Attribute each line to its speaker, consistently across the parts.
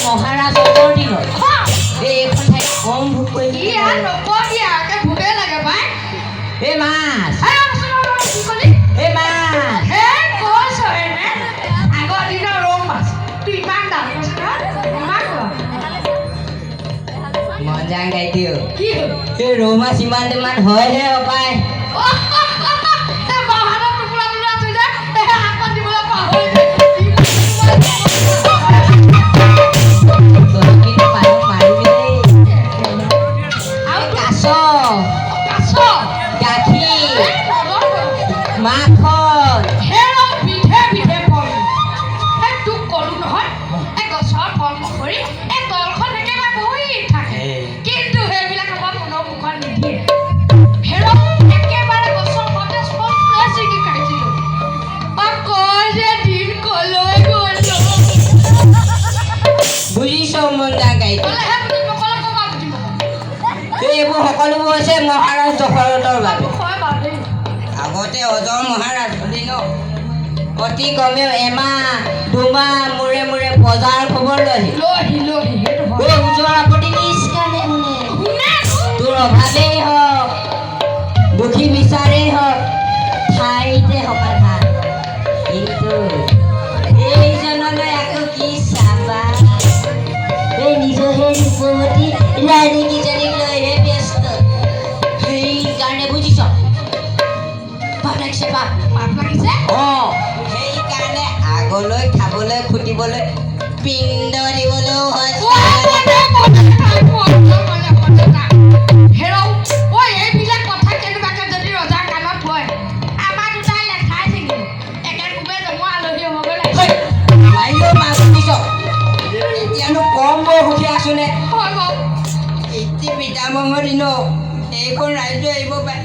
Speaker 1: মহাৰাজ অজৰ দিনত এইখন ঠাইত কম ভোগ কৰিলে।
Speaker 2: ই আৰু নকবি আৰু, একে ভোকেই লাগে পাই।
Speaker 1: এই মাছ।
Speaker 2: এই ৰচোন, ৰ, ৰ, কি ক'লি?
Speaker 1: এই মাছ।
Speaker 2: হে কৈছহে নে? আগৰ দিনৰ ৰৌ মাছ তোৰ ইমান দাম কৈছে নহয়, ইমান কোৱা।
Speaker 1: মনজাং গাইদিও।
Speaker 2: কি হ'ল?
Speaker 1: এই ৰৌ মাছ ইমান ইমান হয়হে অপায়।
Speaker 2: এই বাঁহৰ টুকুৰা টুকুৰা আছে যে, এই শাকত দিবলৈ পাহৰিলে।
Speaker 1: তই কিন্তু মানুহ মাৰিবি দেই।
Speaker 2: আৰু তোৰ
Speaker 1: কাছ।
Speaker 2: কাছ।
Speaker 1: গাখীৰ।
Speaker 2: এই নলয়।
Speaker 1: মাখন।
Speaker 2: হেৰ বিধে বিধে ফল। এই তোক ক'লো নহয়, এই গছৰ ফল মখৰি এই তলখন একেবাৰে বহি থাকে, কিন্তু সেইবিলাক আমাৰ কোনো মুখত নিদিয়ে। হেৰ একেবাৰে গছৰ সতেজ ফলটোহে ছিঙি খাইছিলোঁ। অ কয় যে দিন কলৈ গ'ল।
Speaker 1: বুজিছ মনজাং গাইদিও?
Speaker 2: ক'লেহে বুজিম, নক'লে ক'বা বুজিম?
Speaker 1: এইবোৰ সকলোবোৰ হৈছে মহাৰাজ দশৰথৰ বাবে।
Speaker 2: হয় বাৰু দেই।
Speaker 1: আগতে অজৰ মহাৰাজ দিনত অতি কমেও এমাহ দুমাহ মূৰে মূৰে বজাৰ খবৰ লয়হি।
Speaker 2: লহি লহি, সেইটো হয়।
Speaker 1: এই ওজৰ আপত্তি নিষ্কাণে শুনে।
Speaker 2: শুনে।
Speaker 1: তোৰ অভাৱেই হওক, দুখী বিচাৰেই হওক, ঠাইতে সমাধান। কিন্তু এইজনলৈ আকৌ কি চাবা, এই নিজৰ সেই ৰূপৱতী ৰাণীকেইজনীক লৈহে ব্যস্ত। সেইকাৰণে বুজিছ, পাপ লাগিছে, পাপ।
Speaker 2: পাপ লাগিছে।
Speaker 1: অঁ, সেইকাৰণে আগলৈ খাবলৈ খুটিবলৈ পিণ্ড দিবলৈও হয়।
Speaker 2: হেৰৌ ঐ, এইবিলাক কথা কেনেবাকে যদি ৰজাৰ কাণত হয়, আমাৰ দুটাই লেঠাই থাকিব। একে কোবে জমা আলহী হ'বগৈ লাগিব।
Speaker 1: মাৰিলেও মা, বুজিছ, এতিয়ানো কম বৰ সুখী আছোনে?
Speaker 2: হয় বাৰু।
Speaker 1: পিতৃ পিতামহৰ দিনত এইখন ৰাজ্য এৰিব পাৰে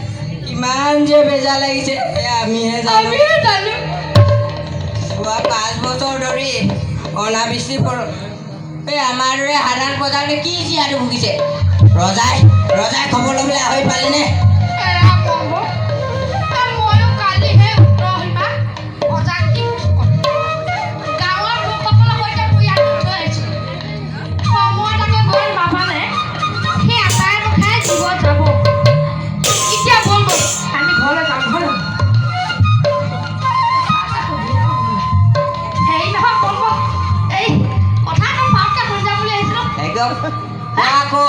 Speaker 1: কিমান যে বেজা লাগিছে, এয়া আমিহে জানো।
Speaker 2: আমিও জানো।
Speaker 1: যোৱা 5 বছৰ ধৰি অনাবৃষ্টিৰ ফলত এই আমাৰ দৰে সাধাৰণ প্ৰজালে কি জীয়াতু ভুগিছে, ৰজাই ৰজাই খবৰ ল'বলৈ আহৰি পালেনে?
Speaker 2: এৰা কব, ময়ো কালিহে উত্তৰ সীমা ৰজাক কি ক'ম, গাঁৱৰ লোকসকলৰ সৈতে মই ইয়াত থৈ আহিছোঁ। সময়ত আকৌ গৈ নাপালে সেই আটাই মুখাই জীৱন যাব। এতিয়া ব'ল ব'ল, আমি ঘৰলৈ যাম, ঘৰলৈ যাম। হেৰি নহয়, ব'ল ব'ল, এই কথা এটা পাতকে সুধি যাম বুলি আহিছিলোঁ।
Speaker 1: একদম কোৱা আকৌ।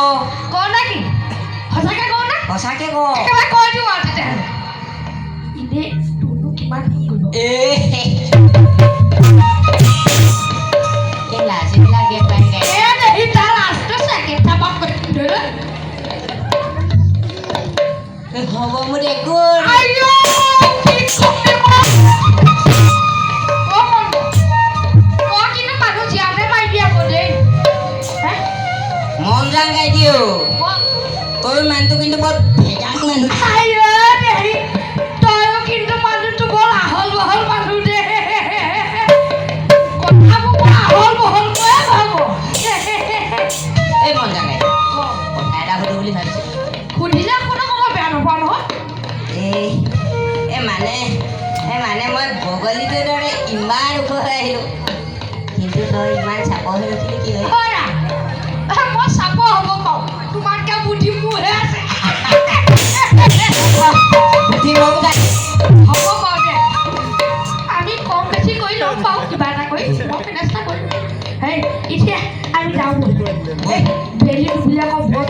Speaker 2: কওঁ নে কি? সঁচাকে কওঁ নে?
Speaker 1: সঁচাকে ক।
Speaker 2: একেবাৰে কৈ দিওঁ আৰু তেতিয়াহ'লে। এনেই তোৰনো কিমান ফোন কৰিব?
Speaker 1: এই এই লাজে লাগে পাই গাই।
Speaker 2: এ দেহি, তাৰ লাজটো চাগে থাপাক কৰি ধৰি ল।
Speaker 1: হ'ব মোৰ একো।
Speaker 2: আইঅ, কি কৰিম? অ মন, তই কিন্তু মানুহ জীয়াতে মাৰিবি আকৌ দেই হে।
Speaker 1: মন যাং গাই দিও।
Speaker 2: ক।
Speaker 1: তই মানুহটো কিন্তু বৰ ভেজাল মানুহ।
Speaker 2: আইঅ দেহি, তয়ো কিন্তু মানুহটো বৰ আহল বহল মানুহ দে। কথাবোৰ বৰ আহল বহলকৈয়ে ভাব।
Speaker 1: এই মন যাং গাই,
Speaker 2: ক।
Speaker 1: কথা এটা সুধো বুলি ভাবিছোঁ।
Speaker 2: সুধিলে কোনো ক'ব বেয়া নোপোৱা নহয়।
Speaker 1: এই এই মানে মই বগলীটোৰ দৰে ইমান ওখ হৈ আহিলোঁ, কিন্তু তই ইমান চাপৰ হৈ ৰখিলি কি হয়?
Speaker 2: হয় না? মই চাপৰ হ'ব পাৰোঁ, তোমাতকৈ বুদ্ধি মোৰহে আছে।
Speaker 1: বুদ্ধি কম যায়।
Speaker 2: হ'ব বাৰু দে, আমি কম বেছি কৰি ল'ম বাৰু, কিবা এটা কৰি মই মেনেজ এটা কৰিম। হেই, এতিয়া আমি যাওঁ ব'ল। এই বেলি ডুবিলে আকৌ বৰ